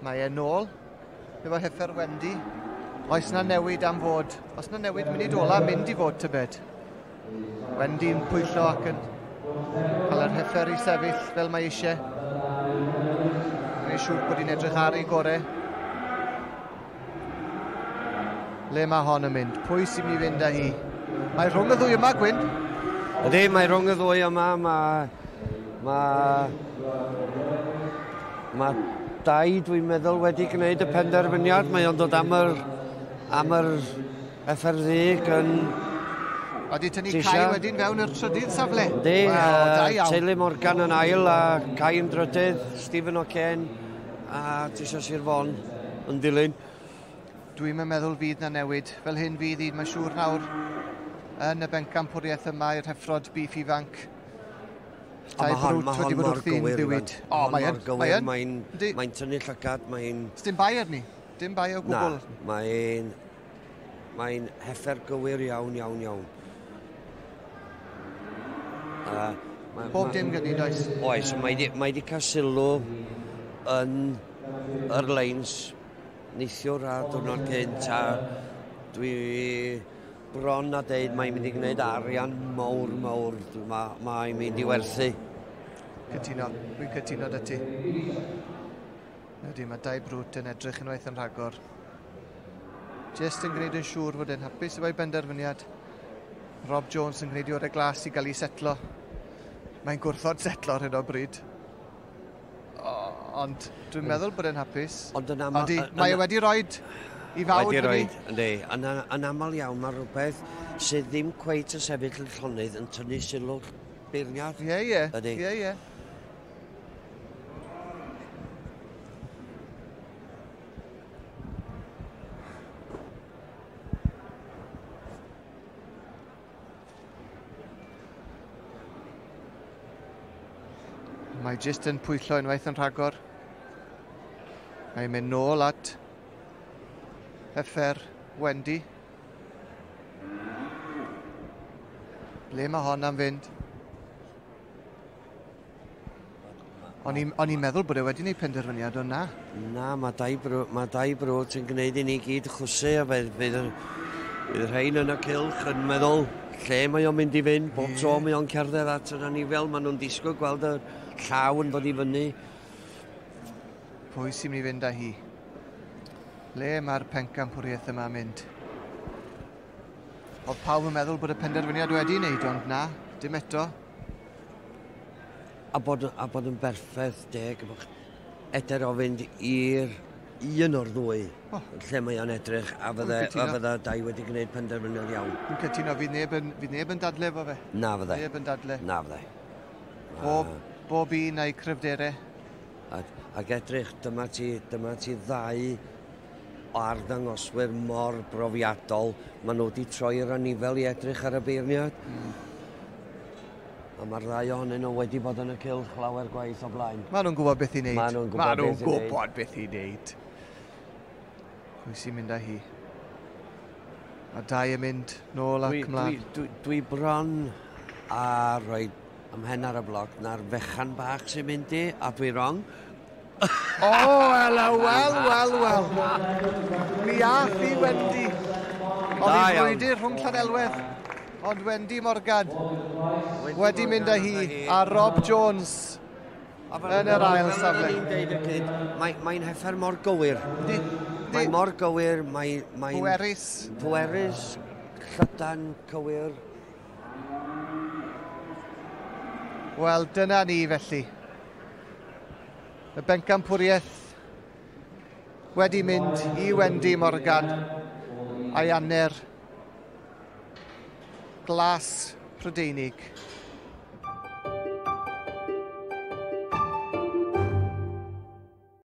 Mae e nôl efo heffer Wendy. Oes na newid am fod? Oes na newid munud ola mynd i fod tybed? Wendy'n pwyllo ac yn cael yr heffer i sefyll fel mae eisiau. Gwneud siŵr bod hi'n edrych ar ei gore. Le mae hon yn mynd? Pwy sy'n mynd i fynd â hi? Mae rhwng y ddwy yma, Gwyn. Ydy, mae rhwng y ddwy yma. Mae... Mae... Mae Dai, dwi'n meddwl, wedi gwneud y penderfyniad. Mae o'n dod am yr, am yr heffer ddig yn... A di tynnu Cai wedyn fewn i'r trydydd safle. Yndi, wow, teulu Morgan yn ail a Cai yn drydydd, Stephen O'Kane a Trisha Sir Fon yn dilyn. Dwi'm yn meddwl fydd na newid. Fel hyn fydd un, mae'n siŵr nawr, yn y bencampwriaeth yma i'r heffrod bîff ifanc. Tai brwt wedi bod wrthi'n ddiwyd. O, mae yn. Mae yn. Mae'n mae tynnu llygad, mae'n... Dim bai arni. Dim bai o gwbl. Na, mae'n... Mae'n heffer gywir iawn, iawn, iawn. Bob dim gyda ni, does? Oes, mae di, mae di cael sylw yn yr leins neithiwr a diwrnod cynt a dwi bron a deud mae'n mynd i gwneud arian mawr mawr. Mae'n ma mynd i werthu. Cytuno, dwi'n cytuno dy ti. Ydy, mae Dai Brwt yn edrych unwaith yn rhagor. Just yn gwneud yn siŵr fod e'n hapus efo'i benderfyniad. Rob Jones yn gwneud i orau glas i gael ei setlo. Mae'n gwrthod setlo ar hyn o bryd. Ond dwi'n meddwl bod e'n hapus. Ond yn aml... Ydy, mae e wedi rhoi i fawr Wedi rhoi, yndi. Yn, yn aml iawn mae rhywbeth sydd ddim cweit yn sefyll yn llonydd yn tynnu sylw beirniad. Ie, ie. Ydy. Ie, ie. Mae jyst yn pwyllo unwaith yn rhagor. Mae'n mynd nôl at heffer Wendy. Ble mae hon am fynd? O'n i'n meddwl bod e wedi gwneud penderfyniad, ond na. Na, mae Dai, bro, mae Dai Brwt yn gwneud i ni gyd chwsu a fydd, fydd, fydd rhain yn y cylch yn meddwl lle mae o'n mynd i fynd. Bob tro mae o'n cerdded at yr anifel, maen nhw'n disgwyl gweld y llaw yn dod i fyny. Pwy sy'n mynd i fynd â hi? Le mae'r pencampwriaeth yma mynd? Oedd pawb yn meddwl bod y penderfyniad wedi wneud, ond na, dim eto. A bod, a bod yn berffaith deg, eder o fynd i'r un o'r ddwy, oh. Lle mae o'n edrych, a fydde, a fydde Dai wedi gwneud penderfyniad iawn. Dwi'n cytuno, fydd neb yn, fydd neb yn dadle efo fe. Na fydde. Neb yn dadle. Na fydde. Bob, bob un a'i cryfderau. Ac edrych, dyma ti, dyma ti ddau o arddangoswyr mor brofiadol. Maen nhw wedi troi'r anifel i edrych ar y beirniad. A mae'r ddau ohonyn nhw wedi bod yn y cylch lawer gwaith o blaen. Maen nhw'n gwybod beth i wneud. Maen nhw'n gwybod beth i wneud. Beth i wneud. Pwy sy'n mynd â hi? A Dai yn mynd nôl ac ymlaen. Dwi bron a rhoi ymhen ar y bloc na'r fechan bach sy'n mynd i, a dwi wrong. O, wel, wel, wel, wel. Mi ath i Wendy. Oedd hi'n frwydr rhwng Llanelwedd. Ond Wendy Morgan wedi mynd â hi a Rob Jones yn yr ail safle. Mae'n heffer mor gywir. Mae mor gywir, mae'n... Pwerus. Pwerus, llydan, cywir. Wel, dyna ni felly. Y bencampwriaeth wedi mynd i Wendy Morgan a'i anner glas Prydeinig.